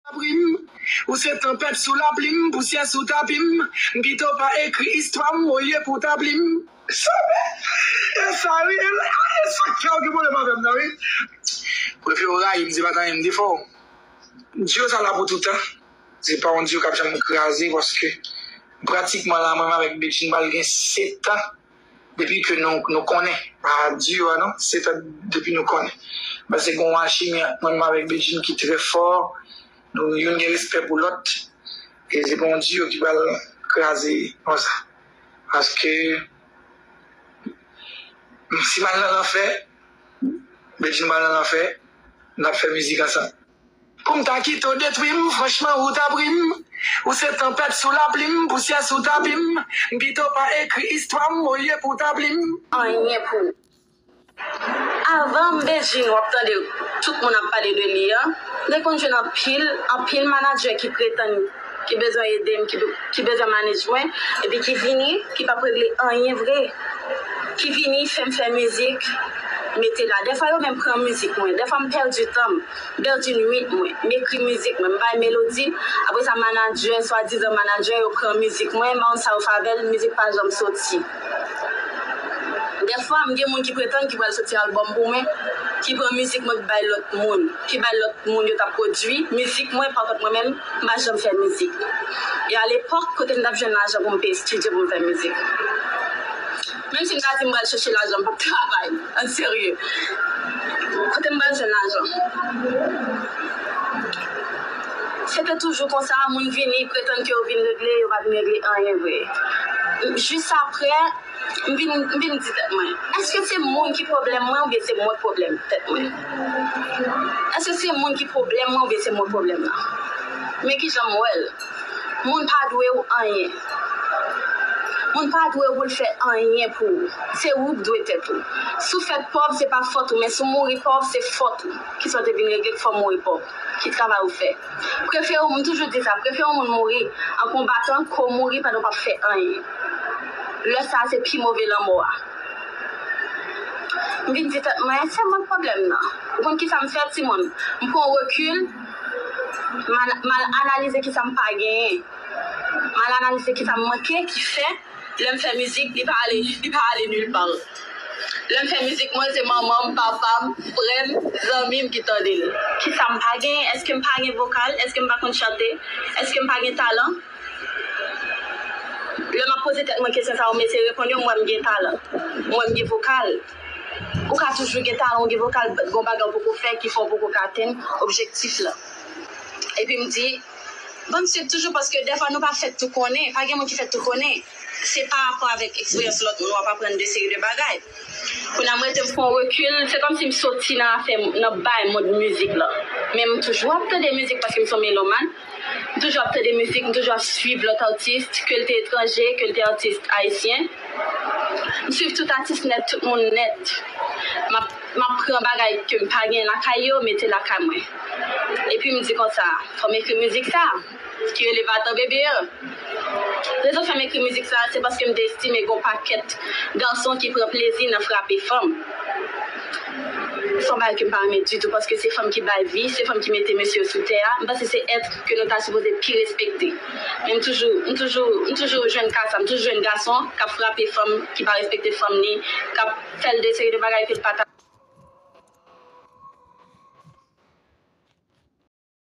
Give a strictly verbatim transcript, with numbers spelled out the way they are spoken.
Lapli m, ou se tanpèt sou lapli m, pousyè sou tapi m, m pito pa ekri istwa m olye pou w tabli m. Sa bèl! E sa wi, e la, e sa k fè w gen pwoblèm avè m nan wi. Prefere w rayi m, se pa t anyen m te fè w. Duo sa la pou toutan. Se pa yon duo k ap janm kraze paske pratikman la, mwen menm avèk Bedjine pral gen sèt an depi ke nou, nou konnen. Pa duo a non, sèt an depi nou konnen. Paske gen yon alchimi ant mwen menm avèk Bedjine ki trè fò. Nou youn gen respè pou lòt. E se pa yon duo ki pral kraze konsa. Paske si m al nan lanfè, Bedjine m al nan lanfè, n ap fè mizik ansanm. Pou m ta kite w detwi m, franchman ou ta pri m. Ou se tanpèt sou lapli m, pousyè sou tapi m, m pito pa ekri istwa m olye pou w tabli m. Anyen pou ou. Avan m Bedjine w ap tande tout moun ap pale de li an, m te konn jwenn anpil, anpil manadjè ki pretann ki bezwen ede m, ki, ki bezwen manage mwen, epi ki vini, ki p ap regle anyen vre. Ki vini fè m fè mizik, mete la. Dèfwa yo menm pran mizik mwen, dèfwa m pèdi tan m, m pèdi nwit mwen, m ekri mizik mwen, m bay melodi, apre sa manadjè, swadizan manadjè, yo pran mizik mwen, m pa konn sa yo fè avè l, mizik pa janm soti. Dèfwa m gen moun ki pretann ki pral soti albòm pou mwen, ki pran mizik mwen ki bay lòt moun, ki bay lòt moun yo t ap pwodui mizik mwen, pakont mwen menm, m pa janm fè mizik. E alepòk, kote m t ap jwenn lajan pou m peye estidyo pou m fè mizik? Menm si m ta di m pral chèche lajan, m p ap travay. An serye. Kote m pral jwenn lajan? Se te toujou konsa, moun vini, pretann ke yo vin regle, yo pa vin regle anyen vre. Jis apre, m vin, m vin di tèt mwen, èske se moun ki pwoblèm mwen oubyen se mwen k pwoblèm tèt mwen? Èske se moun ki pwoblèm mwen oubyen se mwen k pwoblèm nan? Men kijan m wè l. Moun pa dwe w anyen. Moun pa dwe w pou l fè anyen pou ou. Se ou k dwe tèt ou. Si w fèt pòv, se pa fòt ou, men si w mouri pòv, se fòt ou. Kisa w te vin regle k fè w mouri pòv? Ki travay ou fè? Prefere w, m toujou di sa, prefere yon moun mouri an konbatan ke w mouri pandan w p ap fè anyen. Lè sa a, se pi move lanmò a. M vin di tèt mwen, se mwen k pwoblèm nan. Ou konn kisa m fè, timoun? M pran rekil, m al, m al analize kisa m pa genyen. M al analize kisa m manke, ki fè lè m fè mizik, li pa ale, li pa ale nil pa. Lè m fè mizik mwen, se manman m, papa m, frè m, zanmi m ki tande l. Kisa m pa genyen? Èske m pa gen vokal? Èske m pa konn chante? Èske m pa gen talan? Lè m ap poze tèt mwen kesyon sa yo, m eseye reponn yo, m wè m gen talan. M wè m gen vokal. Ou ka toujou gen talan, ou gen vokal, but gen yon bagay ou poko fè ki fè w poko ka atenn objektif la. Epi m di, ban m swiv toujou, paske dèfwa nou pa fèt tou konnen, pa gen moun ki fèt tou konnen. Se pa rapò avèk eksperyans lòt moun w ap aprann de seri de bagay. Kounye a, m rete m pran rekil, se kòmsi m soti nan afè, nan bay mond mizik la. Men m toujou ap tande mizik paske m se yon melomàn. M toujou ap tande mizik, m toujou ap swiv lòt atis, ke l te etranje, ke l te atis ayisyen. M swiv tout atis nèt, tout moun nèt. M ap, m ap pran bagay ke m pa gen lakay yo, mete lakay mwen. Epi m di konsa, fò m ekri mizik sa, ki rele Va Tann Bebe an. Rezon fè m ekri mizik sa, se paske m te estime gen yon pakèt gason ki pran plezi nan frape fanm. Se yon bagay ke m pa renmen ditou, paske se fanm ki bay vi, se fanm ki mete mesye yo sou tè a. M panse se èt ke nou ta sipoze pi respekte. Men m toujou, m toujou, m toujou jwenn ka sa, m toujou jwenn gason k ap frape fanm, ki pa respekte fanm li, k ap fè l de seri de bagay ke l pa ta